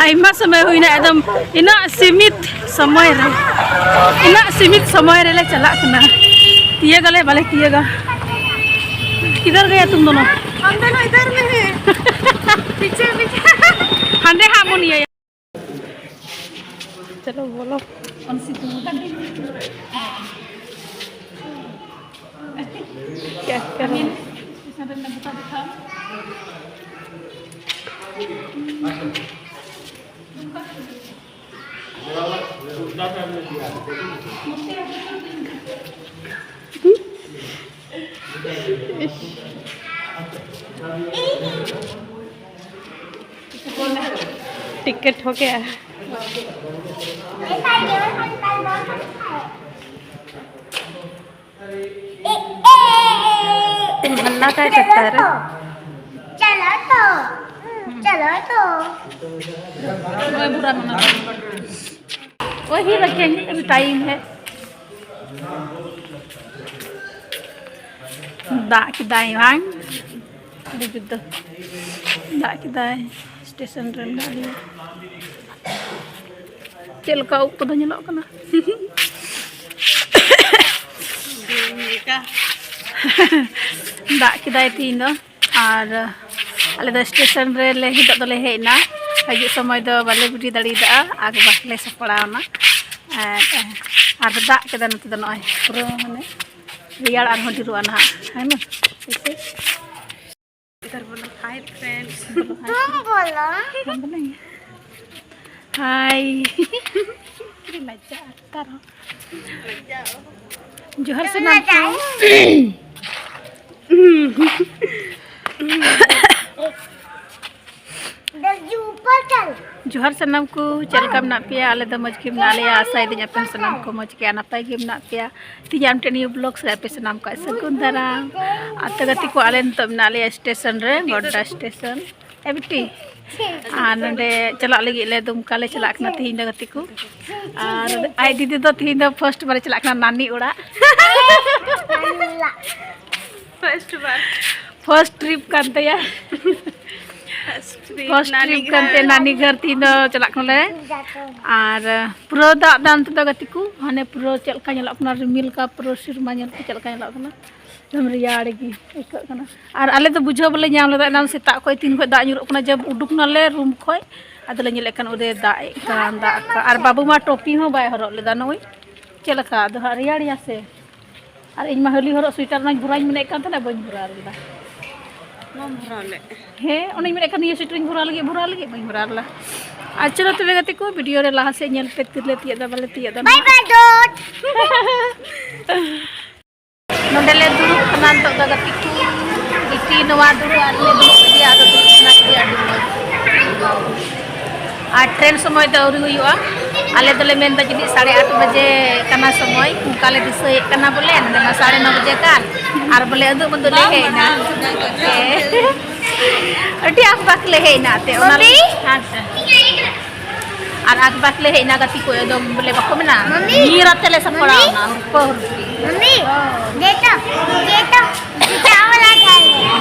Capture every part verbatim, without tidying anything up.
ᱟᱭᱢᱟ ᱥᱚᱢᱚᱭ ᱦᱩᱭᱱᱟ, ᱮᱠᱫᱚᱢ ᱤᱱᱟᱹᱜ ᱥᱤᱢᱤᱛ ᱥᱚᱢᱚᱭ ᱨᱮ, ᱤᱱᱟᱹᱜ ᱥᱤᱢᱤᱛ ᱥᱚᱢᱚᱭ ᱨᱮᱞᱮ ᱪᱟᱞᱟᱜ ᱠᱟᱱᱟ᱾ ᱛᱤᱭᱟᱹᱜᱟᱞᱮ ᱵᱟᱞᱮ ᱛᱤᱭᱟᱹᱜᱟ᱾ ᱠᱤᱫᱷᱟᱨ ᱜᱟᱭᱟ ᱛᱩᱢ ᱫᱚᱱᱳ? ᱦᱟᱸᱰᱮ ᱦᱟᱸᱜ ᱵᱚᱱ ᱤᱭᱟᱹᱭᱟ᱾ ᱪᱚᱞᱚ ᱵᱚᱞᱚ᱾ ᱠᱚᱱ ᱥᱤ ᱛᱩᱢ ᱠᱟᱱ? ᱠᱮ ᱠᱮ ᱨᱚᱲ? टिकट हो गया। हल्ला काय करता रे? चलो तो, चलो तो। वही रखेंगे, अभी टाइम है। ᱫᱟᱜ ᱠᱮᱫᱟᱭ ᱵᱟᱝ? ᱟᱹᱰᱤ ᱡᱳᱨ ᱫᱚ ᱫᱟᱜ ᱠᱮᱫᱟᱭ᱾ ᱥᱴᱮᱥᱚᱱ ᱨᱮ ᱢᱮᱱᱟᱜ ᱞᱮᱭᱟ᱾ ᱪᱮᱫ ᱞᱮᱠᱟ ᱩᱵ ᱠᱚᱫᱚ ᱧᱮᱞᱚᱜ ᱠᱟᱱᱟ? ᱫᱟᱜ ᱠᱮᱫᱟᱭ ᱛᱤᱦᱤᱧ ᱫᱚ᱾ ᱟᱨ ᱟᱞᱮ ᱫᱚ ᱥᱴᱮᱥᱚᱱ ᱨᱮᱞᱮ ᱱᱤᱛᱚᱜ ᱫᱚᱞᱮ ᱦᱮᱡ ᱮᱱᱟ᱾ ᱦᱤᱡᱩᱜ ᱥᱚᱢᱚᱭ ᱫᱚ ᱵᱟᱞᱮ ᱵᱷᱤᱰᱤᱭᱳ ᱫᱟᱲᱮᱭᱟᱫᱟ ᱟᱨ ᱵᱟᱞᱮ ᱥᱟᱯᱲᱟᱣ ᱮᱱᱟ᱾ ᱟᱨ, ᱟᱨ ᱫᱟᱜ ᱠᱮᱫᱟ ᱱᱚᱛᱮ ᱫᱚ ᱱᱚᱜᱼᱚᱭ ᱯᱩᱨᱟᱹ ᱢᱟᱱᱮ ᱨᱮᱭᱟᱲ ᱟᱨᱦᱚᱸ ᱰᱷᱮᱨᱚᱜᱼᱟ ᱱᱟᱦᱟᱜ, ᱦᱮᱸ ᱢᱟ? ᱤᱫᱷᱟᱨ ᱵᱚᱞᱚ, ᱦᱟᱭ ᱯᱷᱨᱮᱱᱰᱥ᱾ ᱛᱩᱢ ᱵᱚᱞᱚ᱾ ᱦᱟᱭ᱾ ᱟᱹᱰᱤ ᱞᱟᱡᱟᱜ ᱟᱴᱠᱟᱨ ᱦᱚᱸ᱾ ᱡᱚᱦᱟᱨ ᱥᱟᱱᱟᱢ ᱠᱚ᱾ ᱡᱚᱦᱟᱨ ᱥᱟᱱᱟᱢ ᱠᱚ, ᱪᱮᱫ ᱞᱮᱠᱟ ᱢᱮᱱᱟᱜ ᱯᱮᱭᱟ? ᱟᱞᱮ ᱫᱚ ᱢᱚᱡᱽ ᱜᱮ ᱢᱮᱱᱟᱜ ᱞᱮᱭᱟ᱾ ᱟᱥᱟᱭᱮᱫᱟᱹᱧ ᱟᱯᱮ ᱦᱚᱸ ᱥᱟᱱᱟᱢ ᱠᱚ ᱢᱚᱡᱽ ᱜᱮᱭᱟ, ᱱᱟᱯᱟᱭ ᱜᱮ ᱢᱮᱱᱟᱜ ᱯᱮᱭᱟ᱾ ᱛᱮᱦᱮᱧ ᱟᱨ ᱢᱤᱫᱴᱮᱱ ᱱᱤᱭᱩ ᱵᱞᱚᱜ ᱥᱮᱫ ᱟᱯᱮ ᱥᱟᱱᱟᱢ ᱠᱚ ᱥᱟᱹᱜᱩᱱ ᱫᱟᱨᱟᱢ᱾ ᱟᱨ ᱛᱚ ᱜᱟᱛᱮ ᱠᱚ, ᱟᱞᱮ ᱱᱤᱛᱚᱜ ᱢᱮᱱᱟᱜ ᱞᱮᱭᱟ ᱥᱴᱮᱥᱚᱱ ᱨᱮ, ᱜᱚᱰᱰᱟ ᱥᱴᱮᱥᱚᱱ᱾ ᱮ ᱵᱤᱴᱤ, ᱟᱨ ᱱᱚᱰᱮ ᱪᱟᱞᱟᱜ ᱞᱟᱹᱜᱤᱫ ᱞᱮ ᱫᱩᱢᱠᱟ ᱞᱮ ᱪᱟᱞᱟᱜ ᱠᱟᱱᱟ ᱛᱮᱦᱮᱧ ᱫᱚ ᱜᱟᱛᱮ ᱠᱚ᱾ ᱟᱨ ᱟᱡ ᱫᱤᱫᱤ ᱫᱚ ᱛᱮᱦᱮᱧ ᱫᱚ ᱯᱷᱟᱥᱴ ᱵᱟᱨᱮ ᱪᱟᱞᱟᱜ ᱠᱟᱱᱟ ᱱᱟᱱᱤ ᱚᱲᱟᱜ᱾ ᱯᱷᱟᱥᱴ ᱵᱟᱨ᱾ First trip ᱠᱟᱱ ᱛᱟᱭᱟ᱾ First trip ᱠᱟᱱ ᱛᱮ ᱱᱟᱱᱤ ᱜᱷᱟᱨ ᱛᱤᱦᱤᱧ ᱫᱚ ᱪᱟᱞᱟᱜ ᱠᱟᱱᱟᱞᱮ᱾ ᱟᱨ ᱯᱩᱨᱟᱹ ᱫᱟᱜ ᱫᱟᱱ ᱛᱮᱫᱚ ᱜᱟᱛᱮ ᱠᱚ, ᱦᱟᱱᱮ ᱯᱩᱨᱟᱹ ᱪᱮᱫ ᱞᱮᱠᱟ ᱧᱮᱞᱚᱜ ᱠᱟᱱᱟ, ᱨᱤᱢᱤᱞ ᱠᱟ ᱯᱩᱨᱟᱹ ᱥᱮᱨᱢᱟ ᱧᱮᱞ ᱛᱮ ᱪᱮᱫ ᱞᱮᱠᱟ ᱧᱮᱞᱚᱜ ᱠᱟᱱᱟ, ᱮᱠᱫᱚᱢ ᱨᱮᱭᱟᱲ ᱜᱮ ᱟᱹᱭᱠᱟᱹᱜ ᱠᱟᱱᱟ᱾ ᱟᱨ ᱟᱞᱮ ᱫᱚ ᱵᱩᱡᱷᱟᱹᱣ ᱵᱟᱞᱮ ᱧᱟᱢ ᱞᱮᱫᱟ, ᱮᱱᱟᱝ ᱥᱮᱛᱟᱜ ᱠᱷᱚᱱ ᱛᱤᱱ ᱠᱷᱚᱱ ᱫᱟᱜ ᱧᱩᱨᱩᱜ ᱠᱟᱱᱟ, ᱡᱟᱵ ᱩᱰᱩᱠ ᱱᱟᱞᱮ ᱨᱩᱢ ᱠᱷᱚᱱ, ᱟᱫᱚᱞᱮ ᱧᱮᱞᱮᱫ ᱠᱟᱱ ᱚᱸᱰᱮ ᱫᱟᱜ ᱮᱫ ᱠᱟᱱ, ᱫᱟᱜ ᱠᱟᱱ᱾ ᱟᱨ ᱵᱟᱹᱵᱩ ᱢᱟ ᱴᱳᱯᱤ ᱦᱚᱸ ᱵᱟᱭ ᱦᱚᱨᱚᱜ ᱞᱮᱫᱟ, ᱱᱩᱭ ᱪᱮᱫ ᱞᱮᱠᱟ ᱟᱫᱚ ᱦᱟᱸᱜ ᱨᱮᱭᱟᱲᱮᱭᱟ ᱥᱮ᱾ ᱟᱨ ᱤᱧ ᱢᱟ ᱦᱟᱹᱞᱤ ᱦᱚᱨᱚᱜ ᱥᱩᱭᱮᱴᱟᱨ ᱚᱱᱟᱧ ᱵᱷᱚᱨᱟᱧ ᱢᱮᱱᱮᱫ ᱠᱟᱱ ᱛᱟᱦᱮᱱᱟ, ᱵᱟᱹᱧ ᱵᱷᱚᱨᱟᱣ ᱞᱮᱫᱟ᱾ ᱵᱟᱢ ᱵᱷᱚᱨᱟᱣ ᱞᱮᱫ? ᱦᱮᱸ, ᱚᱱᱟᱧ ᱢᱮᱱᱮᱫ ᱠᱟᱱ ᱱᱤᱭᱟᱹ ᱥᱩᱭᱮᱴᱟᱨᱤᱧ ᱵᱷᱚᱨᱟᱣ ᱞᱟᱹᱜᱤᱫ, ᱵᱷᱚᱨᱟᱣ ᱞᱟᱹᱜᱤᱫ, ᱵᱟᱹᱧ ᱵᱷᱚᱨᱟᱣ ᱞᱮᱫᱟ᱾ ᱟᱨ ᱪᱚᱞᱚ ᱛᱚᱵᱮ ᱜᱟᱛᱮ ᱠᱚ, ᱵᱷᱤᱰᱤᱭᱳ ᱨᱮ ᱞᱟᱦᱟ ᱥᱮᱫ ᱧᱮᱞ ᱯᱮ, ᱛᱤᱨᱮᱞᱮ ᱛᱤᱭᱳᱜ ᱮᱫᱟ, ᱵᱟᱞᱮ ᱛᱤᱭᱳᱜ ᱮᱫᱟ᱾ ᱵᱟᱭ ᱵᱟᱭ ᱰᱚᱴ᱾ ᱱᱚᱸᱰᱮ ᱞᱮ ᱫᱩᱲᱩᱵ ᱠᱟᱱᱟ ᱱᱤᱛᱚᱜ ᱫᱚ ᱜᱟᱛᱮ ᱠᱚ᱾ ᱵᱤᱴᱤ ᱱᱚᱣᱟ ᱫᱩᱲᱩᱵ ᱟᱨ ᱞᱮ ᱫᱩᱲᱩᱵ ᱠᱮᱫᱮᱭᱟ, ᱟᱫᱚ ᱫᱩᱲᱩᱵ ᱠᱟᱱᱟ ᱠᱚ ᱟᱹᱰᱤ ᱢᱚᱡᱽ᱾ ᱟᱨ ᱴᱨᱮᱱ ᱥᱚᱢᱚᱭ ᱫᱚ ᱟᱹᱣᱨᱤ ᱦᱩᱭᱩᱜᱼᱟ᱾ ᱟᱞᱮ ᱫᱚᱞᱮ ᱢᱮᱱᱫᱟ ᱡᱟᱹᱱᱤᱡ ᱥᱟᱲᱮ ᱟᱴ ᱵᱟᱡᱮ ᱠᱟᱱᱟ ᱥᱚᱢᱚᱭ, ᱚᱱᱠᱟ ᱞᱮ ᱫᱤᱥᱟᱹᱭᱮᱫ ᱠᱟᱱᱟ ᱵᱚᱞᱮ, ᱱᱚᱸᱰᱮ ᱢᱟ ᱥᱟᱲᱮ ᱱᱚ ᱵᱟᱡᱮ ᱠᱟᱱ᱾ ᱟᱨ ᱵᱚᱞᱮ ᱟᱹᱫᱩᱜ ᱵᱟᱹᱫᱩᱜ ᱞᱮ ᱦᱮᱡ ᱮᱱᱟ᱾ ᱦᱮᱸ᱾ ᱟᱹᱰᱤ ᱟᱠᱵᱟᱠ ᱞᱮ ᱦᱮᱡ ᱮᱱᱟ ᱛᱮ, ᱚᱱᱟ ᱢᱟᱢᱤ? ᱦᱮᱸ ᱥᱮ᱾ ᱟᱨ ᱟᱠᱵᱟᱠ ᱞᱮ ᱦᱮᱡ ᱮᱱᱟ ᱜᱟᱛᱮ ᱠᱚ, ᱮᱠᱫᱚᱢ ᱵᱚᱞᱮ ᱵᱟᱠᱚ ᱢᱮᱱᱟ, ᱢᱟᱢᱤ? ᱧᱤᱨ ᱟᱛᱮ ᱞᱮ ᱥᱟᱯᱲᱟᱣ ᱢᱟᱢᱤ? ᱮᱱᱟ, ᱦᱩᱨᱯᱟᱹ ᱦᱩᱨᱯᱤ᱾ मम्मी, ये तो, ये तो, ये तो वाला घर है।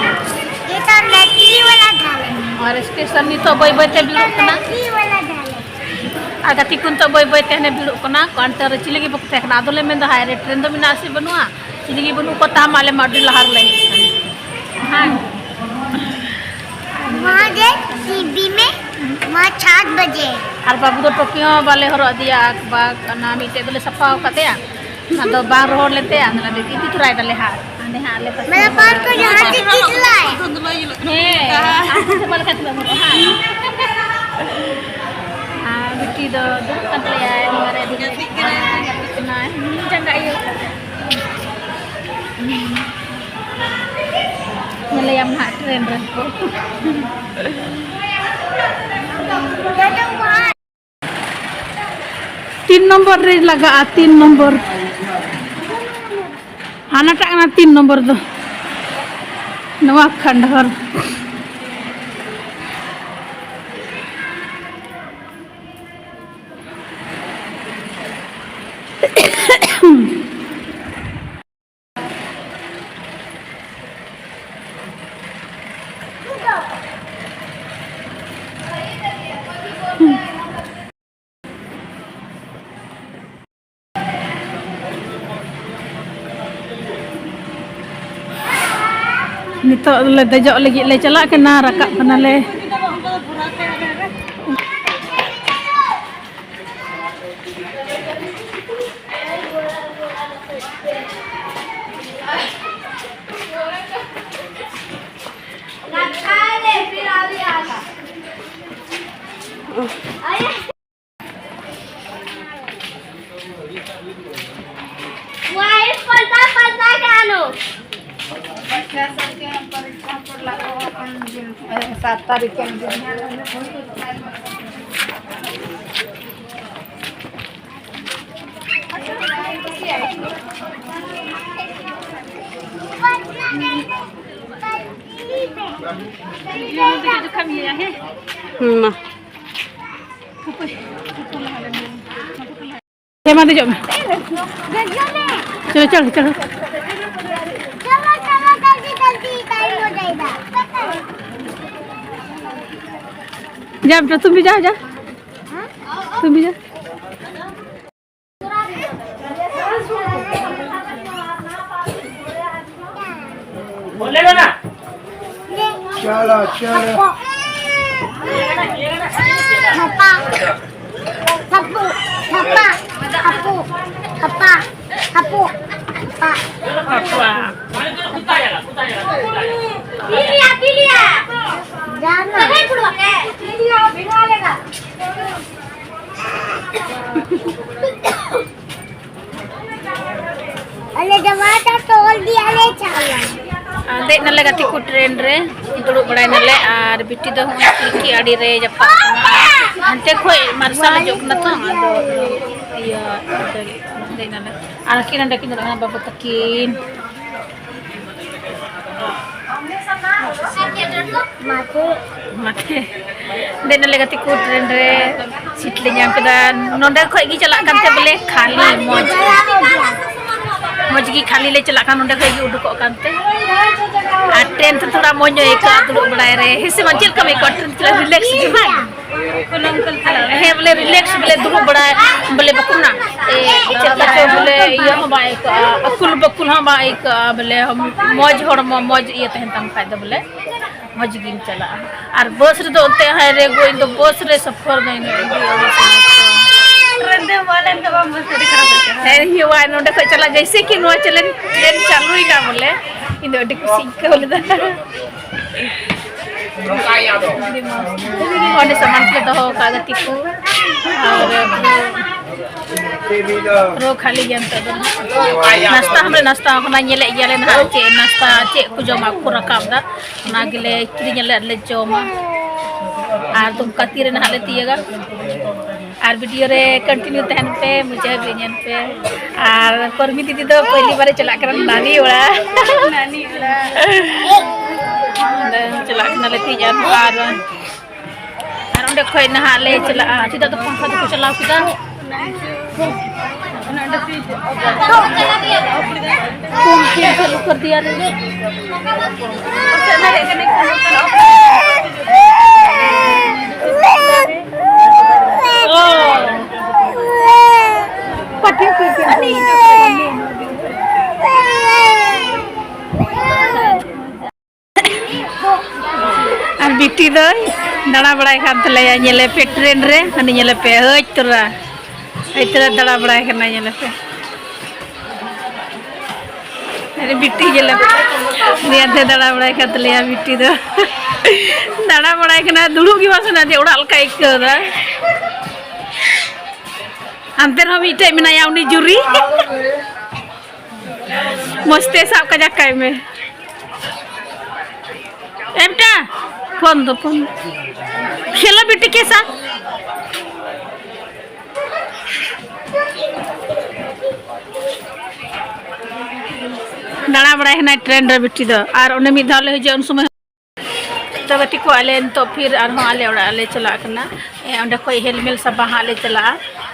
ये तो लड़की वाला घर है। ᱟᱨ ᱥᱴᱮᱥᱚᱱ ᱱᱤᱛᱚᱜ ᱵᱟᱹᱭ ᱵᱟᱹᱭ ᱛᱮ ᱵᱷᱤᱲᱚᱜ ᱠᱟᱱᱟ᱾ लड़की वाला घर है। ᱟᱨ ᱜᱟᱛᱮ ᱠᱚ ᱱᱤᱛᱚᱜ ᱵᱟᱹᱭ ᱵᱟᱹᱭ ᱛᱮ ᱦᱟᱱᱮ ᱵᱷᱤᱲᱚᱜ ᱠᱟᱱᱟ, ᱠᱟᱣᱩᱱᱴᱟᱨ ᱨᱮ ᱪᱤᱞᱤ ᱜᱮ ᱵᱟᱠᱚ ᱛᱟᱦᱮᱸ ᱠᱟᱱᱟ᱾ ᱟᱫᱚ ᱞᱮ ᱢᱮᱱᱫᱟ, "ᱦᱟᱭ ᱨᱮ, ᱴᱨᱮᱱ ᱫᱚ ᱢᱮᱱᱟᱜᱼᱟ ᱥᱮ ᱵᱟᱹᱱᱩᱜᱼᱟ?" ᱪᱤᱞᱤ ᱜᱮ ᱵᱟᱹᱱᱩᱜ ᱠᱚ, ᱛᱟᱦᱚᱞᱮ ᱢᱟ ᱟᱹᱰᱤ ᱞᱟᱦᱟ ᱨᱮᱞᱮ ᱦᱮᱡ ᱠᱟᱱᱟ᱾ ᱦᱮᱸ᱾ वहाँ गए टीवी में, वहाँ सात बजे। ᱟᱨ ᱵᱟᱹᱵᱩ ᱫᱚ ᱴᱳᱯᱤ ᱦᱚᱸ ᱵᱟᱞᱮ ᱦᱚᱨᱚᱜ ᱟᱫᱮᱭᱟ, ᱟᱠᱵᱟᱠ ᱚᱱᱟ ᱢᱤᱫᱴᱮᱡ ᱫᱚᱞᱮ ᱥᱟᱯᱷᱟ ᱟᱠᱟᱫᱮᱭᱟ᱾ ᱟᱫᱚ ᱵᱟᱝ ᱨᱚᱦᱚᱲ ᱞᱮᱱ ᱛᱟᱭᱟ, ᱟᱫᱚ ᱚᱱᱟ ᱫᱚ ᱤᱫᱤ ᱛᱚᱨᱟᱭ ᱫᱟᱞᱮ ᱦᱟᱸᱜ᱾ ᱦᱟᱸᱰᱮ ᱦᱟᱸᱜ ᱟᱞᱮ ᱯᱟᱥᱮ ᱢᱮᱨᱟ ᱨᱮ ᱯᱟᱨ ᱠᱚ ᱡᱟᱦᱟᱸ ᱪᱤᱠ ᱪᱤᱠ ᱞᱟᱭ᱾ ᱦᱮᱸ, ᱟᱨ ᱠᱚ ᱪᱟᱵᱟ ᱞᱮᱠᱷᱟᱱ ᱛᱤᱱᱟᱹᱜ ᱢᱚᱡᱚᱜᱼᱟ ᱦᱟᱸᱜ᱾ ᱟᱨ ᱵᱤᱴᱤ ᱫᱚ ᱫᱩᱲᱩᱵ ᱠᱟᱱ ᱛᱟᱞᱮᱭᱟᱭ ᱱᱚᱣᱟ ᱨᱮ, ᱫᱩᱲᱩᱵ ᱠᱟᱱᱟᱭ, ᱜᱟᱛᱮᱜ ᱠᱟᱱᱟᱭ, ᱡᱟᱸᱜᱟ ᱤᱭᱟᱹ ᱠᱟᱛᱮ᱾ ᱧᱮᱞᱮᱭᱟᱢ ᱦᱟᱸᱜ ᱴᱨᱮᱱ ᱨᱮ᱾ ᱛᱤᱱ ᱱᱚᱢᱵᱚᱨ ᱨᱮ ᱞᱟᱜᱟᱜᱼᱟ, ᱛᱤᱱ ᱱᱚᱢᱵᱚᱨ᱾ ᱦᱟᱱᱟᱴᱟᱜ ᱠᱟᱱᱟ ᱛᱤᱱ ᱱᱚᱢᱵᱚᱨ ᱫᱚ᱾ ᱱᱚᱣᱟ ᱠᱷᱟᱱᱰᱦᱚᱨ᱾ ᱱᱤᱛᱚᱜ ᱞᱮ ᱫᱮᱡᱚᱜ ᱞᱟᱹᱜᱤᱫ ᱞᱮ ᱪᱟᱞᱟᱜ ᱠᱟᱱᱟ, ᱨᱟᱠᱟᱵ ᱠᱟᱱᱟᱞᱮ᱾ वही पता पता जानो। बच्चा सबके हम परीक्षा पर लागो अपन दिन, ए, सात तारीख के दिन। ᱦᱩᱸ, ᱢᱟ᱾ ᱦᱮᱸ, ᱢᱟ ᱫᱮᱡᱚᱜ ᱢᱮ᱾ ᱪᱚᱞᱚ, ᱪᱚᱞᱚ, ᱪᱚᱞᱚ᱾ ᱡᱟ, ᱵᱮᱴᱟ, ᱛᱩᱢ ᱵᱷᱤ ᱡᱟ, ᱡᱟ᱾ ᱛᱩᱢ ᱵᱷᱤ ᱡᱟ᱾ बोलेगा ना? चलो, चलो। थप्पा, थप्पू, थप्पा, थप्पू, थप्पा, थप्पू, थप्पा। पी लिया, पी लिया। जाना। पी लिया, भिगवा लेगा। ᱟᱞᱮ ᱫᱚ ᱢᱟ ᱛᱚᱞ ᱫᱤᱭᱟᱞᱮ ᱪᱟᱞᱟᱣ᱾ ᱟᱨ ᱫᱮᱡ ᱱᱟᱞᱮ ᱜᱟᱛᱮ ᱠᱚ ᱴᱨᱮᱱ ᱨᱮ, ᱫᱩᱲᱩᱵ ᱵᱟᱲᱟᱭ ᱱᱟᱞᱮ ᱟᱨ ᱵᱤᱴᱤ ᱫᱚ ᱦᱚᱸᱜᱼᱚᱭ ᱠᱷᱤᱲᱠᱤ ᱟᱲᱮ ᱨᱮ ᱡᱟᱯᱟᱜ ᱠᱟᱱᱟ᱾ ᱦᱟᱱᱛᱮ ᱠᱷᱚᱡ ᱢᱟᱨᱥᱟᱞ ᱦᱤᱡᱩᱜ ᱠᱟᱱᱟ ᱛᱚ, ᱟᱫᱚ ᱤᱭᱟᱹ ᱫᱮᱡ ᱱᱟᱞᱮ᱾ ᱟᱨ ᱠᱤᱱ ᱱᱚᱰᱮ ᱠᱤᱱ ᱫᱩᱲᱩᱵ ᱠᱟᱱᱟ, ᱵᱟᱹᱵᱩ ᱛᱟᱹᱠᱤᱱ᱾ ᱢᱟᱴᱷᱮ᱾ ᱢᱟᱴᱷᱮ᱾ ᱫᱮᱡ ᱱᱟᱞᱮ ᱜᱟᱛᱮ ᱠᱚ ᱴᱨᱮᱱ ᱨᱮ, ᱥᱤᱴ ᱞᱮ ᱧᱟᱢ ᱠᱮᱫᱟ᱾ ᱱᱚᱸᱰᱮ ᱠᱷᱚᱡ ᱜᱮ ᱪᱟᱞᱟᱜ ᱠᱟᱱ ᱛᱮ ᱵᱚᱞᱮ ᱠᱷᱟᱹᱞᱤ ᱢᱚᱡᱽ, ᱢᱚᱡᱽ ᱜᱮ ᱠᱷᱟᱹᱞᱤ ᱞᱮ ᱪᱟᱞᱟᱜ ᱠᱟᱱ, ᱱᱚᱸᱰᱮ ᱠᱷᱚᱡ ᱜᱮ ᱩᱰᱩᱠᱚᱜ ᱠᱟᱱ ᱛᱮ᱾ ᱟᱨ ᱴᱨᱮᱱ ᱛᱮ ᱛᱷᱚᱲᱟ ᱢᱚᱡᱽ ᱧᱚᱜ ᱟᱹᱭᱠᱟᱹᱜᱼᱟ ᱫᱩᱲᱩᱵ ᱵᱟᱲᱟᱭ ᱨᱮ᱾ ᱦᱮᱸ ᱥᱮ ᱵᱟᱝ, ᱪᱮᱫ ᱞᱮᱠᱟᱢ ᱟᱹᱭᱠᱟᱹᱣᱟ ᱴᱨᱮᱱ ᱛᱮ? ᱨᱤᱞᱮᱠᱥ ᱜᱮ ᱵᱟᱝ? ᱦᱮᱸ, ᱵᱚᱞᱮ ᱨᱤᱞᱮᱠᱥ, ᱵᱚᱞᱮ ᱫᱩᱲᱩᱵ ᱵᱟᱲᱟ, ᱵᱚᱞᱮ ᱵᱟᱠᱚ ᱢᱮᱱᱟ, ᱮ, ᱪᱮᱫ ᱞᱮᱠᱟ ᱪᱚ, ᱵᱚᱞᱮ ᱤᱭᱟᱹ ᱦᱚᱸ ᱵᱟᱭ ᱟᱹᱭᱠᱟᱹᱜᱼᱟ, ᱟᱹᱠᱩᱞ ᱵᱟᱹᱠᱩᱞ ᱦᱚᱸ ᱵᱟᱭ ᱟᱹᱭᱠᱟᱹᱜᱼᱟ, ᱵᱚᱞᱮ ᱢᱚᱡᱽ ᱦᱚᱲᱢᱚ, ᱢᱚᱡᱽ ᱤᱭᱟᱹ ᱛᱟᱦᱮᱱ ᱛᱟᱢ ᱠᱷᱟᱡ ᱫᱚ ᱵᱚᱞᱮ ᱢᱚᱡᱽ ᱜᱮᱢ ᱪᱟᱞᱟᱜᱼᱟ᱾ ᱟᱨ ᱵᱟᱥ ᱨᱮᱫᱚ ᱚᱱᱛᱮ ᱦᱟᱭ ᱨᱮ ᱜᱚ, ᱤᱧ ᱫᱚ ᱵᱟᱥ ᱨᱮ ᱥᱚᱯᱷᱚᱨ ᱫᱚ ᱤᱧ ᱫᱚ ᱟᱹᱰᱤ ᱟᱹᱲᱤᱥ ᱤᱧ ᱟᱹᱭᱠᱟᱹᱣᱟ᱾ ᱨᱮᱸᱫᱮ ᱢᱟ ᱞᱮᱱ ᱫᱚ ᱵᱟᱝ ᱵᱟᱥ ᱟᱹᱰᱤ ᱠᱷᱟᱨᱟᱯ ᱟᱹᱭᱠᱟᱹᱜᱼᱟ᱾ ᱦᱮᱸ, ᱤᱧ ᱦᱚᱸ ᱱᱚᱰᱮ ᱠᱷᱚᱡ ᱪᱟᱞᱟᱜ, ᱡᱮᱭᱥᱮ ᱠᱤ ᱱᱚᱣᱟ ᱪᱮᱞᱮᱧ ᱴᱨᱮᱱ ᱪᱟᱹᱞᱩᱭᱮᱱᱟ ᱵᱚᱞᱮ, ᱤᱧ ᱫᱚ ᱟᱹᱰᱤ ᱠᱩᱥᱤᱧ ᱟᱹᱭᱠᱟᱹᱣ ᱞᱮᱫᱟ᱾ ᱚᱸᱰᱮ ᱥᱟᱢᱟᱱ ᱠᱚᱞᱮ ᱫᱚᱦᱚ ᱟᱠᱟᱫ ᱜᱟᱛᱮ ᱠᱚ᱾ ᱟᱨ ᱯᱩᱨᱟᱹ ᱠᱷᱟᱹᱞᱤ ᱜᱮᱭᱟ ᱱᱤᱛᱚᱜ ᱫᱚ᱾ ᱱᱟᱥᱛᱟ ᱦᱚᱸᱞᱮ ᱱᱟᱥᱛᱟ ᱟᱠᱟᱱᱟ, ᱧᱮᱞᱮᱫ ᱜᱮᱭᱟᱞᱮ ᱱᱟᱦᱟᱜ ᱪᱮᱫ ᱱᱟᱥᱛᱟ, ᱪᱮᱫ ᱠᱚ ᱡᱚᱢᱟᱜ ᱠᱚ ᱨᱟᱠᱟᱵ ᱮᱫᱟ, ᱚᱱᱟ ᱜᱮᱞᱮ ᱠᱤᱨᱤᱧ ᱟᱞᱮ ᱟᱨ ᱞᱮ ᱡᱚᱢᱟ᱾ ᱟᱨ ᱫᱩᱢᱠᱟ ᱛᱤᱨᱮ ᱱᱟᱦᱟᱜ ᱞᱮ ᱛᱤᱭᱟᱹᱜᱟ᱾ ᱟᱨ ᱵᱷᱤᱰᱤᱭᱳ ᱨᱮ ᱠᱚᱱᱴᱤᱱᱤᱭᱩ ᱛᱟᱦᱮᱱ ᱯᱮ, ᱢᱩᱪᱟᱹᱫ ᱦᱟᱹᱵᱤᱡ ᱧᱮᱞ ᱯᱮ᱾ ᱟᱨ ᱯᱚᱨᱢᱤ ᱫᱤᱫᱤ ᱫᱚ ᱯᱟᱹᱦᱞᱤ ᱵᱟᱨᱮ ᱪᱟᱞᱟᱜ ᱠᱟᱱᱟ ᱱᱟᱱᱤ ᱚᱲᱟᱜ᱾ ᱱᱟᱱᱤ ᱚᱲᱟᱜ᱾ ᱚᱸᱰᱮ ᱪᱟᱞᱟᱜ ᱠᱟᱱᱟᱞᱮ ᱛᱮᱦᱮᱧ ᱟᱨᱦᱚᱸ᱾ ᱟᱨ, ᱟᱨ ᱚᱸᱰᱮ ᱠᱷᱚᱡ ᱱᱟᱦᱟᱜ ᱞᱮ ᱪᱟᱞᱟᱜᱼᱟ᱾ ᱪᱮᱫᱟᱜ ᱫᱚ ᱯᱟᱝᱠᱷᱟ ᱫᱚᱠᱚ ᱪᱟᱞᱟᱣ ᱠᱮᱫᱟ? ᱯᱷᱳᱱ ᱯᱷᱳᱱ ᱪᱟᱹᱞᱩ ᱠᱟᱨ ᱫᱤᱭᱟ ᱨᱮ᱾ ᱟᱨ ᱵᱤᱴᱤ ᱫᱚᱭ ᱫᱟᱬᱟ ᱵᱟᱲᱟᱭ ᱠᱟᱱ ᱛᱟᱞᱮᱭᱟ, ᱧᱮᱞᱮ ᱯᱮ ᱴᱨᱮᱱ ᱨᱮ, ᱦᱟᱹᱱᱤ ᱧᱮᱞᱮ ᱯᱮ ᱦᱟᱹᱡ ᱛᱚᱨᱟ, ᱦᱟᱹᱡ ᱛᱚᱨᱟ ᱫᱟᱬᱟ ᱵᱟᱲᱟᱭ ᱠᱟᱱᱟ, ᱧᱮᱞᱮ ᱯᱮ᱾ ᱟᱨ ᱵᱤᱴᱤ ᱧᱮᱞᱮ ᱯᱮ, ᱩᱱᱤ ᱦᱟᱱᱛᱮ ᱫᱟᱬᱟ ᱵᱟᱲᱟᱭ ᱠᱟᱱ ᱛᱟᱞᱮᱭᱟ ᱵᱤᱴᱤ ᱫᱚ᱾ ᱫᱟᱬᱟ ᱵᱟᱲᱟᱭ ᱠᱟᱱᱟ, ᱫᱩᱲᱩᱵ ᱜᱮ ᱵᱟᱝ ᱥᱟᱱᱟ ᱡᱮ ᱚᱲᱟᱜ ᱞᱮᱠᱟᱭ ᱟᱹᱭᱠᱟᱹᱣ ᱫᱟ᱾ ᱦᱟᱱᱛᱮ ᱨᱮᱦᱚᱸ ᱢᱤᱫᱴᱮᱡ ᱢᱮᱱᱟᱭᱟ ᱩᱱᱤ ᱡᱩᱨᱤ᱾ ᱢᱚᱡᱽ ᱛᱮ ᱥᱟᱵ ᱠᱟᱡᱟᱠ ᱠᱟᱭ ᱢᱮ᱾ ᱮ ᱵᱮᱴᱟ, ᱯᱷᱳᱱ ᱫᱚ ᱯᱷᱳᱱ᱾ ᱠᱷᱮᱞᱳ ᱵᱤᱴᱤ ᱠᱮ ᱥᱟᱛᱷ᱾ ᱫᱟᱬᱟ ᱵᱟᱲᱟᱭ ᱠᱟᱱᱟᱭ ᱴᱨᱮᱱ ᱨᱮ ᱵᱤᱴᱤ ᱫᱚ, ᱟᱨ ᱚᱱᱮ ᱢᱤᱫ ᱫᱷᱟᱣ ᱞᱮ ᱦᱤᱡᱩᱜᱼᱟ ᱩᱱ ᱥᱚᱢᱚᱭ᱾ ᱛᱚ ᱜᱟᱛᱮ ᱠᱚ, ᱟᱞᱮ ᱱᱤᱛᱚᱜ ᱯᱷᱤᱨ ᱟᱨᱦᱚᱸ ᱟᱞᱮ ᱚᱲᱟᱜ ᱞᱮ ᱪᱟᱞᱟᱜ ᱠᱟᱱᱟ᱾ ᱮ, ᱚᱸᱰᱮ ᱠᱷᱚᱡ ᱦᱮᱞᱢᱮᱞ ᱥᱟᱵᱟ ᱦᱟᱸᱜ ᱞᱮ ᱪᱟᱞᱟᱜᱼᱟ,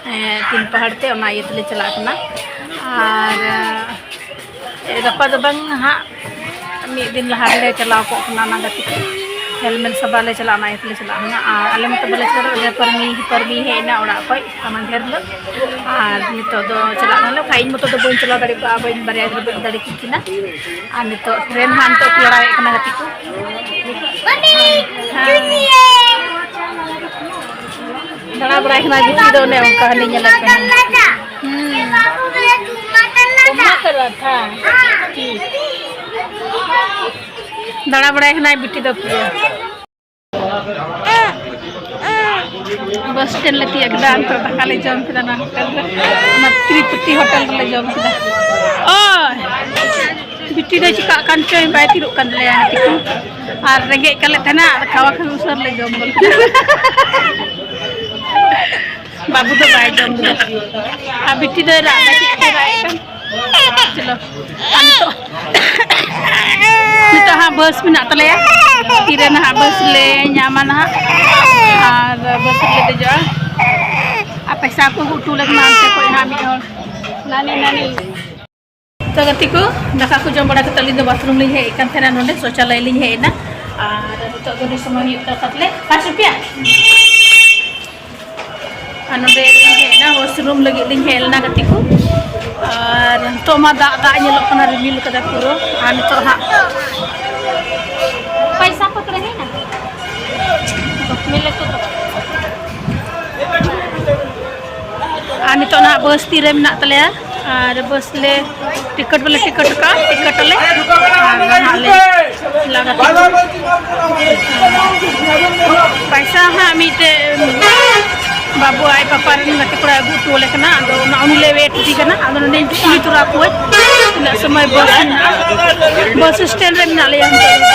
ᱮ, ᱛᱤᱱ ᱯᱟᱦᱟᱲ ᱛᱮ, ᱚᱱᱟ ᱤᱭᱟᱹ ᱛᱮᱞᱮ ᱪᱟᱞᱟᱜ ᱠᱟᱱᱟ᱾ ᱟᱨ, ᱮ, ᱜᱟᱯᱟ ᱫᱚ ᱵᱟᱝ ᱦᱟᱸᱜ, ᱢᱤᱫ ᱫᱤᱱ ᱞᱟᱦᱟ ᱨᱮᱞᱮ ᱪᱟᱞᱟᱣ ᱠᱚᱜ ᱠᱟᱱᱟ ᱚᱱᱟ ᱜᱟᱛᱮ ᱠᱚ᱾ ᱦᱮᱞᱢᱮᱞ ᱥᱟᱵᱟ ᱞᱮ ᱪᱟᱞᱟᱜᱼᱟ, ᱚᱱᱟ ᱤᱭᱟᱹ ᱛᱮᱞᱮ ᱪᱟᱞᱟᱜᱼᱟ ᱦᱩᱱᱟᱹᱝ᱾ ᱟᱨ ᱟᱞᱮ ᱢᱚᱛᱚ ᱵᱟᱞᱮ ᱪᱟᱞᱟᱜ ᱫᱟᱲᱮᱭᱟᱜᱼᱟ, ᱯᱟᱹᱨᱢᱤ, ᱯᱟᱹᱨᱢᱤ ᱦᱮᱡ ᱮᱱᱟ ᱚᱲᱟᱜ ᱠᱷᱚᱡ ᱢᱟᱫᱷᱮᱨ ᱦᱤᱞᱳᱜ᱾ ᱟᱨ ᱱᱤᱛᱚᱜ ᱫᱚ ᱪᱟᱞᱟᱜ ᱠᱟᱱᱟᱞᱮ, ᱵᱟᱠᱷᱟᱡ ᱤᱧ ᱢᱚᱛᱚ ᱫᱚ ᱵᱟᱹᱧ ᱪᱟᱞᱟᱣ ᱫᱟᱲᱮ ᱠᱚᱜᱼᱟ, ᱵᱟᱹᱧ, ᱵᱟᱨᱭᱟ ᱜᱤᱫᱽᱨᱟᱹ ᱵᱟᱹᱧ ᱤᱫᱤ ᱫᱟᱲᱮ ᱠᱤᱱ ᱠᱤᱱᱟ᱾ ᱟᱨ ᱱᱤᱛᱚᱜ ᱴᱨᱮᱱ ᱦᱟᱸᱜ ᱱᱤᱛᱚᱜ ᱠᱚ ᱞᱟᱲᱟᱣᱮᱫ ᱠᱟᱱᱟ ᱜᱟᱛᱮ ᱠᱚ᱾ ᱦᱮᱸ᱾ ᱫᱟᱬᱟ ᱵᱟᱲᱟᱭ ᱠᱟᱱᱟ ᱵᱤᱴᱤ ᱫᱚ, ᱚᱱᱮ ᱚᱱᱠᱟ ᱦᱟᱹᱱᱤ ᱧᱮᱞᱮ ᱠᱟᱱᱟ᱾ ᱦᱩᱸ᱾ ᱫᱟᱬᱟ ᱵᱟᱲᱟᱭ ᱠᱟᱱᱟᱭ ᱵᱤᱴᱤ ᱫᱚ ᱯᱩᱨᱟᱹ᱾ ᱵᱟᱥ ᱥᱴᱮᱱᱰ ᱞᱮ ᱛᱤᱭᱟᱹᱜ ᱠᱮᱫᱟ, ᱱᱤᱛᱚᱜ ᱫᱟᱠᱟ ᱞᱮ ᱡᱚᱢ ᱠᱮᱫᱟ ᱱᱚᱣᱟ ᱦᱳᱴᱮᱞ ᱨᱮ, ᱚᱱᱟ ᱛᱨᱤᱯᱩᱴᱤ ᱦᱳᱴᱮᱞ ᱨᱮᱞᱮ ᱡᱚᱢ ᱠᱮᱫᱟ᱾ ᱳᱭ ᱵᱤᱴᱤ ᱫᱚ ᱪᱤᱠᱟᱹᱜ ᱠᱟᱱ ᱪᱚᱭ, ᱵᱟᱭ ᱛᱤᱨᱚᱜ ᱠᱟᱱ ᱛᱟᱞᱮᱭᱟ ᱜᱟᱛᱮ ᱠᱚ᱾ ᱟᱨ ᱨᱮᱸᱜᱮᱡ ᱠᱟᱞᱮ ᱛᱟᱦᱮᱱᱟ, ᱟᱫᱚ ᱠᱷᱟᱣᱟ ᱠᱷᱟᱣᱟ ᱩᱥᱟᱹᱨ ᱞᱮ ᱡᱚᱢ ᱜᱚᱫ ᱠᱮᱫᱟ᱾ ᱵᱟᱹᱵᱩ ᱫᱚ ᱵᱟᱭ ᱡᱚᱢ ᱠᱮᱫᱟ᱾ ᱟᱨ ᱵᱤᱴᱤ ᱫᱚᱭ ᱨᱟᱜ ᱮᱫᱟ, ᱪᱮᱫ ᱠᱚᱭ ᱨᱟᱜ ᱮᱫ ᱠᱟᱱ᱾ ᱪᱚᱞᱚ᱾ ᱟᱨ ᱱᱤᱛᱚᱜ, ᱱᱤᱛᱚᱜ ᱦᱟᱸᱜ ᱵᱟᱥ ᱢᱮᱱᱟᱜ ᱛᱟᱞᱮᱭᱟ, ᱛᱤᱨᱮ ᱱᱟᱦᱟᱜ ᱵᱟᱥ ᱞᱮ ᱧᱟᱢᱟ ᱱᱟᱦᱟᱜ, ᱟᱨ ᱵᱟᱥ ᱨᱮᱞᱮ ᱫᱮᱡᱚᱜᱼᱟ᱾ ᱟᱨ ᱯᱚᱭᱥᱟ ᱠᱚ ᱟᱹᱜᱩ ᱦᱚᱴᱚ ᱞᱮ ᱠᱟᱱᱟ ᱚᱱᱛᱮ ᱠᱷᱚᱡ ᱦᱟᱸᱜ ᱢᱤᱫ ᱦᱚᱲ᱾ ᱱᱟᱱᱤ, ᱱᱟᱱᱤ᱾ ᱛᱚ ᱜᱟᱛᱮ ᱠᱚ, ᱫᱟᱠᱟ ᱠᱚ ᱡᱚᱢ ᱵᱟᱲᱟ ᱠᱟᱛᱮ ᱟᱹᱞᱤᱧ ᱫᱚ ᱵᱟᱛᱷᱨᱩᱢ ᱞᱤᱧ ᱦᱮᱡ ᱟᱠᱟᱱ ᱛᱟᱦᱮᱱᱟ, ᱱᱚᱰᱮ ᱥᱚᱪᱟᱞᱚᱭ ᱞᱤᱧ ᱦᱮᱡ ᱮᱱᱟ᱾ ᱟᱨ ᱱᱤᱛᱚᱜ ᱫᱚ ᱟᱹᱰᱤ ᱥᱚᱢᱚᱭ ᱦᱩᱭᱩᱜ ᱠᱟᱱ ᱛᱟᱞᱮ ᱯᱟᱸᱪ ᱨᱩᱯᱤᱭᱟ᱾ ᱟᱨ ᱱᱚᱰᱮ ᱞᱤᱧ ᱦᱮᱡ ᱮᱱᱟ, ᱣᱟᱥᱨᱩᱢ ᱞᱟᱹᱜᱤᱫ ᱞᱤᱧ ᱦᱮᱡ ᱞᱮᱱᱟ ᱜᱟᱛᱮ ᱠᱚ᱾ ᱟᱨ ᱱᱤᱛᱚᱜ ᱢᱟ ᱫᱟᱜ, ᱫᱟᱜ ᱧᱮᱞᱚᱜ ᱠᱟᱱᱟ, ᱨᱤᱢᱤᱞ ᱠᱟᱫᱟ ᱯᱩᱨᱟᱹ᱾ ᱟᱨ ᱱᱤᱛᱚᱜ ᱦᱟᱸᱜ ᱯᱚᱭᱥᱟ ᱠᱚ ᱛᱟᱦᱮᱸᱭᱮᱱᱟ? ᱢᱤᱞᱮ ᱠᱚ ᱫᱚ᱾ ᱟᱨ ᱱᱤᱛᱚᱜ ᱱᱟᱦᱟᱜ ᱵᱟᱥ ᱛᱤᱨᱮ ᱢᱮᱱᱟᱜ ᱛᱟᱞᱮᱭᱟ, ᱟᱨ ᱵᱟᱥ ᱞᱮ ᱴᱤᱠᱤᱴ ᱵᱟᱞᱮ ᱴᱤᱠᱤᱴ ᱟᱠᱟᱫᱼᱟ, ᱴᱤᱠᱤᱴ ᱟᱞᱮ᱾ ᱟᱨ ᱱᱟᱦᱟᱜ ᱞᱮ ᱞᱟᱜᱟ ᱠᱮᱫᱟ᱾ ᱯᱟᱭᱥᱟ ᱦᱟᱸᱜ ᱢᱤᱫᱴᱮᱡ ᱵᱟᱹᱵᱩ ᱟᱡ ᱯᱟᱯᱟ ᱨᱮᱱ ᱜᱟᱛᱮ ᱠᱚᱲᱟᱭ ᱟᱹᱜᱩ ᱦᱚᱴᱚ ᱟᱞᱮ ᱠᱟᱱᱟ, ᱟᱫᱚ ᱚᱱᱟ ᱩᱱᱤ ᱞᱮ ᱣᱮᱴ ᱮᱫᱮ ᱠᱟᱱᱟ᱾ ᱟᱫᱚ ᱱᱚᱰᱮᱧ ᱠᱩᱞᱤ ᱛᱚᱨᱟ ᱠᱚᱣᱟᱹᱧ ᱛᱤᱱᱟᱹᱜ ᱥᱚᱢᱚᱭ ᱵᱟᱥ ᱢᱮᱱᱟᱜᱼᱟ᱾ ᱵᱟᱥ ᱥᱴᱮᱱᱰ ᱨᱮ ᱢᱮᱱᱟᱜ ᱞᱮᱭᱟ ᱱᱤᱛᱚᱜ ᱫᱚ᱾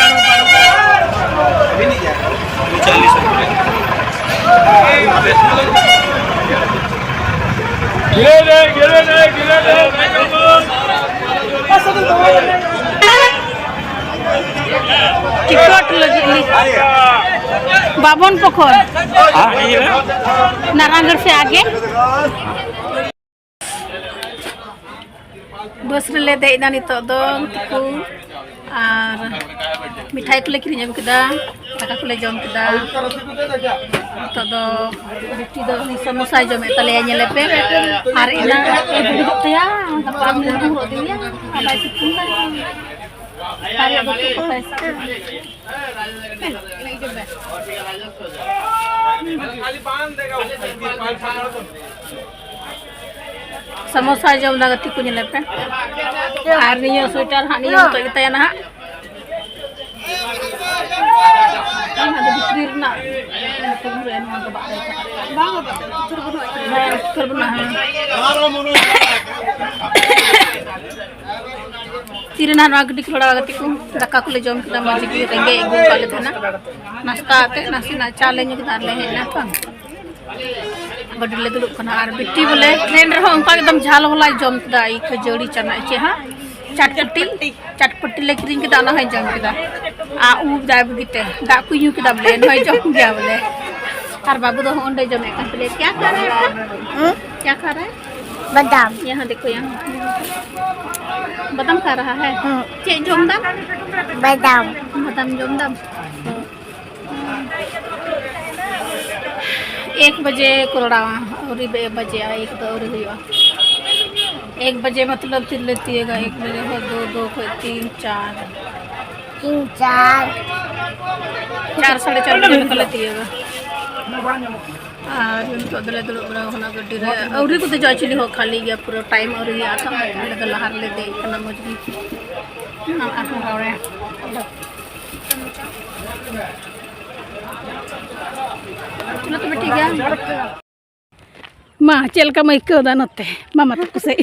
ᱜᱤᱨᱟᱹ ᱨᱮ, ᱜᱤᱨᱟᱹ ᱨᱮ, ᱜᱤᱨᱟᱹ ᱨᱮ, ᱵᱷᱟᱭ ᱵᱟᱹᱵᱩ᱾ ᱴᱤᱠᱚᱴ ᱞᱟᱹᱜᱤᱫ ᱞᱤᱧ᱾ ᱵᱟᱵᱚᱱ ᱯᱚᱠᱷᱚᱨ᱾ ᱦᱮᱸ? ᱱᱟᱨᱟᱭᱚᱱᱜᱚᱲ ᱥᱮ ᱟᱜᱮ᱾ ᱵᱟᱥ ᱨᱮᱞᱮ ᱫᱮᱡ ᱮᱱᱟ ᱱᱤᱛᱚᱜ ᱫᱚ, ᱜᱟᱛᱮ ᱠᱚ᱾ ᱟᱨ ᱢᱤᱴᱷᱟᱭ ᱠᱚᱞᱮ ᱠᱤᱨᱤᱧ ᱟᱹᱜᱩ ᱠᱮᱫᱟ, ᱫᱟᱠᱟ ᱠᱚᱞᱮ ᱡᱚᱢ ᱠᱮᱫᱟ᱾ ᱱᱤᱛᱚᱜ ᱫᱚ ᱵᱤᱴᱤ ᱫᱚ ᱩᱱᱤ ᱥᱚᱢᱳᱥᱟᱭ ᱡᱚᱢᱮᱫ ᱛᱟᱞᱮᱭᱟ, ᱧᱮᱞᱮ ᱯᱮ᱾ ᱟᱨ ᱮᱱᱟᱝ ᱟᱡ ᱮ ᱫᱩᱲᱩᱵᱚᱜ ᱛᱟᱭᱟ, ᱜᱟᱯᱟ ᱩᱱᱤ ᱫᱩᱲᱩᱵ ᱤᱫᱤᱭᱟ, ᱟᱨ ᱵᱟᱭ ᱥᱤᱛᱩᱝ ᱫᱟᱭ᱾ ᱟᱨ ᱤᱧ ᱫᱚ ᱪᱮᱫ ᱠᱚ ᱯᱟᱭᱥᱟ? ᱥᱟᱢᱳᱥᱟ ᱡᱚᱢ ᱫᱟ ᱜᱟᱛᱮ ᱠᱚ, ᱧᱮᱞᱮ ᱯᱮ᱾ ᱟᱨ ᱱᱤᱭᱟᱹ ᱥᱳᱭᱮᱴᱟᱨ ᱦᱟᱸᱜ ᱱᱤᱭᱟᱹ ᱢᱚᱛᱚᱡ ᱜᱮᱛᱟᱭᱟ ᱱᱟᱦᱟᱜ᱾ ᱚᱱᱟ ᱫᱚ ᱵᱷᱤᱛᱨᱤ ᱨᱮᱱᱟᱜ ᱱᱚᱣᱟ ᱫᱚ ᱵᱟᱝ ᱦᱮᱸ, ᱩᱛᱟᱹᱨ ᱵᱟᱹᱱᱩᱜᱼᱟ᱾ ᱛᱤᱨᱮ ᱱᱟᱦᱟᱜ ᱱᱚᱣᱟ ᱜᱟᱹᱰᱤ ᱠᱚ ᱨᱚᱲᱟ ᱜᱟᱛᱮ ᱠᱚ, ᱫᱟᱠᱟ ᱠᱚᱞᱮ ᱡᱚᱢ ᱠᱮᱫᱟ, ᱢᱚᱡᱽ ᱜᱮ ᱨᱮᱸᱜᱮᱡ ᱟᱹᱜᱩ ᱟᱠᱟᱫ ᱞᱮ ᱛᱟᱦᱮᱱᱟ᱾ ᱱᱟᱥᱛᱟ ᱟᱛᱮᱫ ᱱᱟᱥᱮᱱᱟᱜ ᱪᱟ ᱞᱮ ᱧᱩ ᱠᱮᱫᱟ ᱟᱨ ᱞᱮ ᱦᱮᱡ ᱮᱱᱟ ᱛᱚ᱾ ᱜᱟᱹᱰᱤ ᱨᱮᱞᱮ ᱫᱩᱲᱩᱵ ᱠᱟᱱᱟ᱾ ᱟᱨ ᱵᱤᱴᱤ ᱵᱚᱞᱮ ᱴᱨᱮᱱ ᱨᱮᱦᱚᱸ ᱚᱱᱠᱟ ᱮᱠᱫᱚᱢ ᱡᱷᱟᱞ ᱦᱚᱞᱟᱭ ᱡᱚᱢ ᱠᱮᱫᱟ, ᱤᱭᱟᱹ ᱠᱷᱟᱹᱡᱟᱹᱲᱤ ᱪᱟᱱᱟ ᱪᱮᱫ ᱦᱟᱸᱜ ᱪᱟᱴᱯᱟᱹᱴᱤ, ᱪᱟᱴᱯᱟᱹᱴᱤ ᱞᱮ ᱠᱤᱨᱤᱧ ᱠᱮᱫᱟ, ᱚᱱᱟ ᱦᱚᱸᱭ ᱡᱚᱢ ᱠᱮᱫᱟ᱾ ᱟᱨ ᱩᱵ ᱫᱟᱭ ᱵᱩᱜᱤᱛᱮ ᱫᱟᱜ ᱠᱚ ᱧᱩ ᱠᱮᱫᱟ ᱵᱚᱞᱮ, ᱮᱱᱦᱚᱸᱭ ᱡᱚᱢ ᱜᱮᱭᱟ ᱵᱚᱞᱮ᱾ ᱟᱨ ᱵᱟᱹᱵᱩ ᱫᱚ ᱦᱚᱸ ᱚᱸᱰᱮ ᱡᱚᱢᱮᱫ ᱠᱟᱱ ᱛᱟᱞᱮᱭᱟ᱾ ᱠᱭᱟ ᱠᱷᱟ ᱨᱮ ᱦᱩᱸ? ᱠᱭᱟ ᱠᱷᱟ ᱨᱮ? ᱵᱟᱫᱟᱢ᱾ ᱭᱟᱦᱟᱸ ᱫᱮᱠᱷᱳ, ᱭᱟᱦᱟᱸ᱾ ᱵᱟᱫᱟᱢ ᱠᱷᱟ ᱨᱟᱦᱟ ᱦᱟᱭ? ᱦᱩᱸ᱾ ᱪᱮᱫ ᱡᱚᱢ ᱫᱟᱢ? ᱵᱟᱫᱟᱢ᱾ ᱵᱟᱫᱟᱢ ᱡᱚᱢ ᱫᱟᱢ? ᱮᱠ ᱵᱟᱡᱮ ᱠᱚ ᱨᱚᱲᱟᱣᱟ, ᱟᱹᱣᱨᱤ ᱵᱮ ᱵᱟᱡᱮᱜᱼᱟ, ᱮᱠ ᱫᱚ ᱟᱹᱣᱨᱤ ᱦᱩᱭᱩᱜᱼᱟ᱾ ᱮᱠ ᱵᱟᱡᱮ ᱢᱚᱛᱞᱚᱵ ᱛᱤᱨᱮ ᱞᱮ ᱛᱤᱭᱟᱹᱜᱟ? ᱮᱠ ᱵᱟᱡᱮ ᱠᱷᱚᱱ ᱫᱩ, ᱫᱩ ᱠᱷᱚᱱ ᱛᱤᱱ, ᱪᱟᱨ᱾ ᱛᱤᱱ, ᱪᱟᱨ᱾ ᱪᱟᱨ, ᱥᱟᱲᱮ ᱪᱟᱨ ᱵᱟᱡᱮ ᱞᱮᱠᱟ ᱞᱮ ᱛᱤᱭᱟᱹᱜᱟ᱾ ᱟᱨ ᱱᱤᱛᱚᱜ ᱫᱚᱞᱮ ᱫᱩᱲᱩᱵ ᱵᱟᱲᱟ ᱟᱠᱟᱱᱟ ᱜᱟᱹᱰᱤ ᱨᱮ, ᱟᱹᱣᱨᱤ ᱠᱚ ᱫᱮᱡᱚᱜᱼᱟ ᱪᱤᱞᱤ ᱦᱚᱸ, ᱠᱷᱟᱹᱞᱤ ᱜᱮᱭᱟ, ᱯᱩᱨᱟᱹ ᱴᱟᱭᱤᱢ ᱟᱹᱣᱨᱤ ᱦᱩᱭᱩᱜᱼᱟ᱾ ᱛᱚ ᱟᱞᱮ ᱫᱚ ᱞᱟᱦᱟ ᱨᱮᱞᱮ ᱫᱮᱡ ᱠᱟᱱᱟ, ᱢᱚᱡᱽ ᱜᱮ᱾ ᱟᱨ ᱟᱨᱦᱚᱸ ᱦᱟᱣᱲᱟ᱾ ᱢᱟ ᱛᱚᱵᱮ ᱴᱷᱤᱠ ᱜᱮᱭᱟ᱾ ᱢᱟ, ᱪᱮᱫ ᱞᱮᱠᱟᱢ ᱟᱹᱭᱠᱟᱹᱣ ᱫᱟ ᱱᱚᱛᱮ ᱢᱟᱢᱟ ᱛᱟᱠᱚ ᱥᱮᱫ?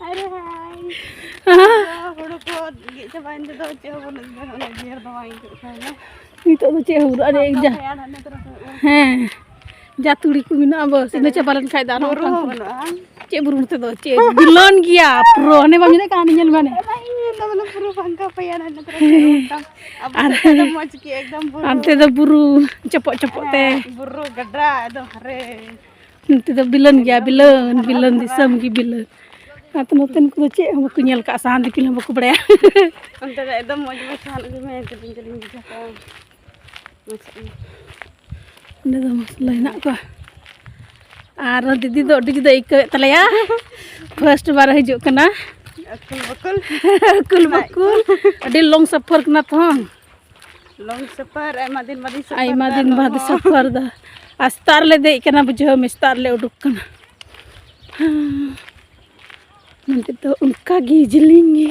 ᱟᱨᱮ ᱦᱟᱭ᱾ ᱦᱮᱸ᱾ ᱦᱩᱲᱩ ᱠᱚ ᱜᱮᱫ ᱪᱟᱵᱟᱭᱮᱱ ᱛᱮᱫᱚ ᱪᱮᱫ ᱦᱚᱸ ᱵᱟᱹᱱᱩᱜ, ᱡᱮᱨ ᱫᱚ ᱵᱟᱝ ᱟᱹᱭᱠᱟᱹᱜ ᱠᱟᱱᱟ᱾ ᱱᱤᱛᱚᱜ ᱫᱚ ᱪᱮᱫ ᱦᱚᱸ ᱵᱟᱹᱱᱩᱜᱼᱟ, ᱟᱨ ᱤᱧ ᱡᱟ-, ᱦᱮᱸ, ᱡᱟ ᱛᱩᱲᱤ ᱠᱚ ᱢᱮᱱᱟᱜᱼᱟ, ᱵᱟᱥ ᱤᱱᱟᱹ ᱪᱟᱵᱟ ᱞᱮᱱ ᱠᱷᱟᱡ ᱫᱚ ᱟᱨᱦᱚᱸ ᱵᱩᱨᱩ ᱦᱚᱸ ᱚᱱᱠᱟ ᱵᱟᱹᱱᱩᱜᱼᱟ᱾ ᱪᱮᱫ ᱵᱩᱨᱩ? ᱱᱚᱛᱮ ᱫᱚ ᱪᱮᱫ ᱵᱤᱞᱚᱱ ᱜᱮᱭᱟ ᱯᱩᱨᱟᱹ, ᱦᱟᱱᱮ ᱵᱟᱢ ᱧᱮᱞᱮᱫ ᱠᱟᱱ, ᱦᱟᱱᱮ ᱧᱮᱞ ᱢᱮ ᱦᱟᱱᱮ᱾ ᱮ ᱵᱷᱟᱭ, ᱤᱧ ᱫᱚ ᱵᱚᱞᱮ ᱯᱩᱨᱟᱹ ᱯᱷᱟᱸᱠᱟ ᱯᱮᱭᱟ ᱱᱚᱛᱮ ᱨᱮ ᱪᱮᱫ ᱦᱚᱸ ᱵᱟᱝ᱾ ᱟᱵᱚ ᱟᱨ ᱥᱮᱫ ᱫᱚ ᱢᱚᱡᱽ ᱜᱮ ᱮᱠᱫᱚᱢ ᱵᱩᱨᱩ᱾ ᱦᱟᱱᱛᱮ ᱫᱚ ᱵᱩᱨᱩ ᱪᱚᱯᱚᱜ ᱪᱚᱯᱚᱜ ᱛᱮ᱾ ᱦᱮᱸ, ᱵᱩᱨᱩ ᱜᱟᱰᱟ ᱮᱠᱫᱚᱢ ᱦᱟᱨᱮ᱾ ᱱᱚᱛᱮ ᱫᱚ ᱵᱤᱞᱟᱹᱱ ᱜᱮᱭᱟ, ᱮᱠᱫᱚᱢ ᱵᱤᱞᱟᱹᱱ, ᱦᱟᱨᱟ ᱵᱤᱞᱟᱹᱱ ᱵᱩᱨᱩ᱾ ᱫᱤᱥᱚᱢ ᱜᱮ ᱵᱤᱞᱟᱹᱱ᱾ ᱟᱨ ᱱᱚᱛᱮᱱ ᱠᱚᱫᱚ ᱪᱮᱫ ᱦᱚᱸ ᱵᱟᱠᱚ ᱧᱮᱞ ᱠᱟᱜᱼᱟ, ᱥᱟᱦᱟᱱ ᱫᱤᱯᱤᱞ ᱦᱚᱸ ᱵᱟᱠᱚ ᱵᱟᱲᱟᱭᱟ᱾ ᱚᱱᱛᱮ ᱫᱚ ᱮᱠᱫᱚᱢ ᱢᱚᱡᱽ ᱢᱚᱡᱽ ᱥᱟᱦᱟᱱ ᱟᱹᱜᱩᱭ ᱢᱮ, ᱡᱮᱞᱮᱧ ᱡᱮᱞᱮᱧ ᱵᱩᱡᱷᱟᱹᱣ ᱠᱚᱜᱼᱟ᱾ ᱢᱚᱡᱽ ᱠᱚᱜᱼᱟ᱾ ᱚᱸᱰᱮ ᱫᱚ ᱢᱚᱥᱞᱟ ᱦᱮᱱᱟᱜ ᱠᱚᱣᱟ᱾ ᱟᱨ ᱫᱤᱫᱤ ᱫᱚ ᱟᱹᱰᱤ ᱡᱩᱫᱟᱹ ᱟᱹᱭᱠᱟᱹᱣᱮᱫ ᱛᱟᱞᱮᱭᱟ, ᱯᱷᱟᱥᱴ ᱵᱟᱨ ᱦᱤᱡᱩᱜ ᱠᱟᱱᱟ᱾ ᱟᱹᱠᱩᱞ ᱵᱟᱹᱠᱩᱞ᱾ ᱟᱹᱠᱩᱞ ᱵᱟᱹᱠᱩᱞ᱾ ᱟᱹᱰᱤ ᱞᱚᱝ ᱥᱟᱯᱷᱟᱨ ᱠᱟᱱᱟ ᱛᱚ᱾ ᱞᱚᱝ ᱥᱟᱯᱷᱟᱨ, ᱟᱭᱢᱟ ᱫᱤᱱ ᱵᱟᱫᱤᱧ ᱥᱟᱯᱷᱟᱨ ᱟᱭᱢᱟ ᱫᱟ ᱫᱤᱱ ᱱᱚᱣᱟ ᱵᱟᱫ ᱦᱚᱸ᱾ ᱥᱟᱯᱷᱟᱨ ᱫᱟ᱾ ᱟᱨ ᱥᱮᱛᱟᱜ ᱨᱮᱞᱮ ᱫᱮᱡ ᱠᱟᱱᱟ, ᱵᱩᱡᱷᱟᱹᱣ ᱢᱮ, ᱥᱮᱛᱟᱜ ᱨᱮᱞᱮ ᱩᱰᱩᱠ ᱠᱟᱱᱟ᱾ ᱱᱚᱱᱛᱮ ᱫᱚ ᱚᱱᱠᱟ ᱜᱮ ᱡᱮᱞᱮᱧ ᱜᱮ᱾